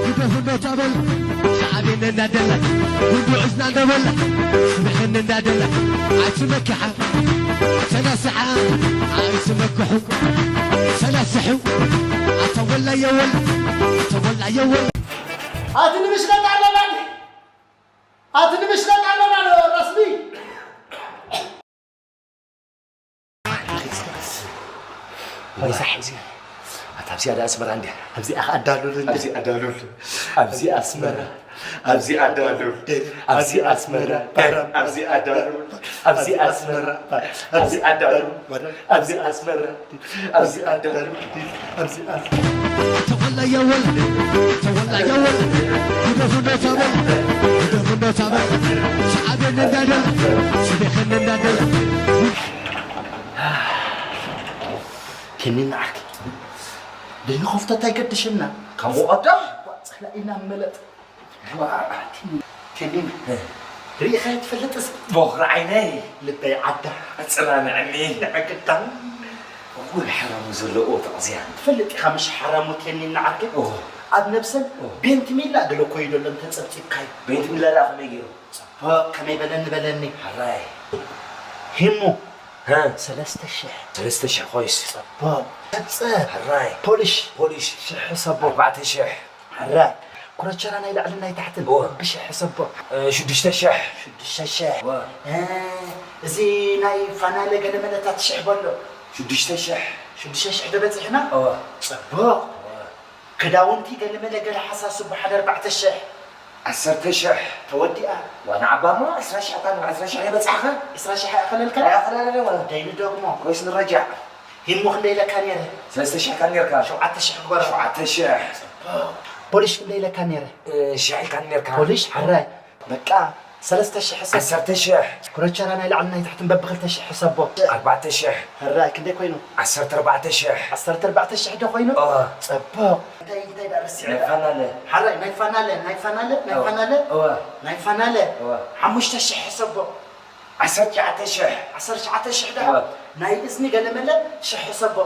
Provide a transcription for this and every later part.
ግደፉ እንዳተበል ሻዕቤን እንዳደለ ጉንዱ እዝና እንዳበለ ስብሕን እንዳደለ ኣቲ መኪሓ ተነስሓ ኣቲ መክሑ ተነስሑ ኣተወላየወል ኣተወላየወል ኣቲ ንምሽለጥ ኣለና ኣቲ ንምሽለጥ ኣለና ረስሚ ወይዛ ሕዚ ኣታ ኣብዚኣ ዳ ኣስመራ እንድያ ኣብዚኣ ከኣዳሉል እንዲ ኣብዚኣ ኣዳሉል ኣብዚኣ ኣስመራ ኣብዚኣ ኣዳሉል ኣብዚኣ ኣስመራ ኣብዚኣ ኣዳሉል ኣብዚኣ ኣስመራ ኣብዚኣ ኣዳሉል ኣብዚኣ ኣስመራ ኣብዚኣ ኣዳሉል ኣብዚኣ ተወላየወል ተወላየወል ግደፉ እንዳተበል ግደፉ እንዳተበል ሻዕቤን እንዳደለ ስብሕን እንዳደለ ከኒን ንዓኪ ደይንኸፍቶ እንታይ ገድሸና ካብ ቀደም ጸላኢና መለጥ ከኒን ርኢኻ ትፈልጥስ ቦኽሪ ዓይነይ ልበይ ዓዳ ኣጸናንዐኒ ንዕግዳን እኹል ሓራሙ ዘለዎ ተቕዝያ ትፈልጥ ኢኻ ምሽ ሓራሙ ከኒን ንዓኪ ኣብ ነብሰን ቤንት ሚላ ገለ ኮይ ደሎ እንተጸብጺብካዩ ቤንት ሚላ ደኣ ከመይ ገይሩ ከመይ በለኒ በለኒ ሕራይ ሂሙ ሰለስተ ሽሕ ሰለስተ ሽሕ ኮይስ ጸቦ ጸብጸብ ሕራይ ፖሊሽ ፖሊሽ ሽሕ ሕሰቦ ኣርባዕተ ሽሕ ሕራይ ኩረቸራ ናይ ላዕልን ናይ ታሕትን ብሽሕ ሕሰቦ ሽዱሽተ ሽሕ ሽዱሽተ ሽሕ እዚ ናይ ፋናለ ገለ መለታት ሽሕ በሎ ሽዱሽተ ሽሕ ሽዱሽተ ሽሕ ዶ በጺሕና ጸቦ ክዳውንቲ ገለመለ ገለ ሓሳስቡ ሓደ ኣርባዕተ ሽሕ ዓሰርተ ሽሕ ተወዲኣ ዋ ንዓባ እሞ ዕስራ ሽሕ እታ ንብ ዕስራ ሽሕ የበጻሕኻ ዕስራ ሽሕ ኣይኣኸለልካ ኣይኣኸላለለ ወላ ደይኑ ደግሞ ወይስ ንረጃዕ ሂሞ ክንደይ ኢለካ ነይረ ሰለስተ ሽሕ እካ ነርካ ሸውዓተ ሽሕ ግበሮ ሸውዓተ ሽሕ ፖሊሽ ክንደይ ኢለካ ነይረ ሽሕ ኢልካ ነርካ ፖሊሽ ሕራይ በቃ ሰለስተ ሽሕ ሰብ ዓሰርተ ሽሕ ኩረቸራ ናይ ላዕሊ ናይ ታሕትን በብኽልተ ሽሕ ሕሰቦ ኣርባዕተ ሽሕ ሕራይ ክንደይ ኮይኑ ዓሰርተ ኣርባዕተ ሽሕ ዓሰርተ ኣርባዕተ ሽሕ ዶ ኮይኑ ጸቡቕ እንታይ እንታይ ደኣ ረሲዐ ናይ ፋናለ ሓራይ ናይ ፋናለ ናይ ፋናለ ናይ ፋናለ እወ ናይ ፋናለ እወ ሓሙሽተ ሽሕ ሕሰቦ ዓሰርተ ትሽዓተ ሽሕ ዓሰርተ ትሽዓተ ሽሕ ደኣ እወ ናይ እዝኒ ገለመለ ሽሕ ሕሰቦ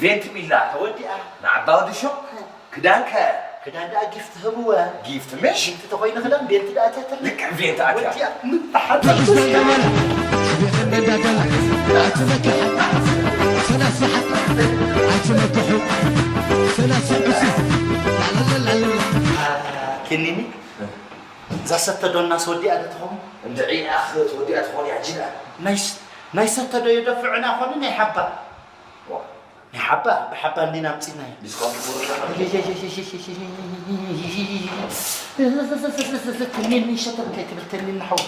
ቬንቲ ሚላ ተወዲኣ ንዓባ ወዲ ሹቕ ክዳንከ ክዳን ደኣ ጊፍት ህብወ ጊፍት ምሽ ጊፍት ተኾይኑ ክዳን ቤልቲ ደኣ ተትር ልክዕ ቤልቲ ኣትያ ወዲያ ምትሓት ሰላሳ ሓት ኣይትመክሑ ሰላሳ ዕስር ኪኒኒ እዛ ሰተ ዶናስ ወዲኣ ዶ ትኸውን እንድዒ ኣኽ ወዲኣ ትኾን እያ ጅላ ናይ ሰተ ዶ የደፍዑና ኾኑ ናይ ሓባ ናይ ሓባ ብሓባ እንዲና ኣምፂናዮ ትኒኒ ሸተት ከይትብል ትኒኒ ሓው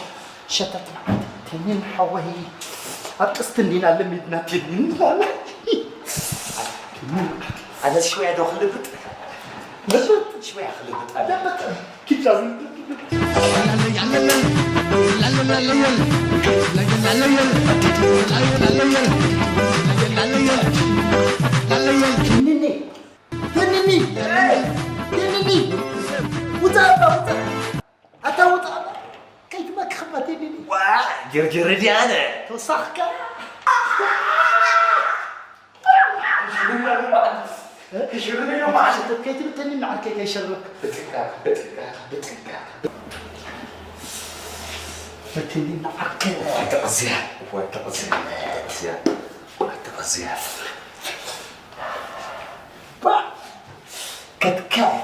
ሸተት መዓት ትኒኒ ሓወይ ኣብ ጥስቲ እንዲና ለሚድና ትኒኒ ላለ ኣነ ሽወያ ዶ ክልብጥ ሽወያ ክልብጥ ኣለ ጀርጀር ዲያነ ተወሳኽካ ሽርብ ኢሎም መዓልቲ። ሽርብ ኢሎም መዓልቲ። ከይትብል ተኒን ንዓርከይ ከይሸርብክ። ብጥንቃቕ፣ ብጥንቃቕ፣ ብጥንቃቕ። ተኒን ንዓርከይ። እዋይ ተቐዝያ፣ እዋይ ተቐዝያ፣ ተቐዝያ፣ እዋይ ተቐዝያ። ባ! ከትካት።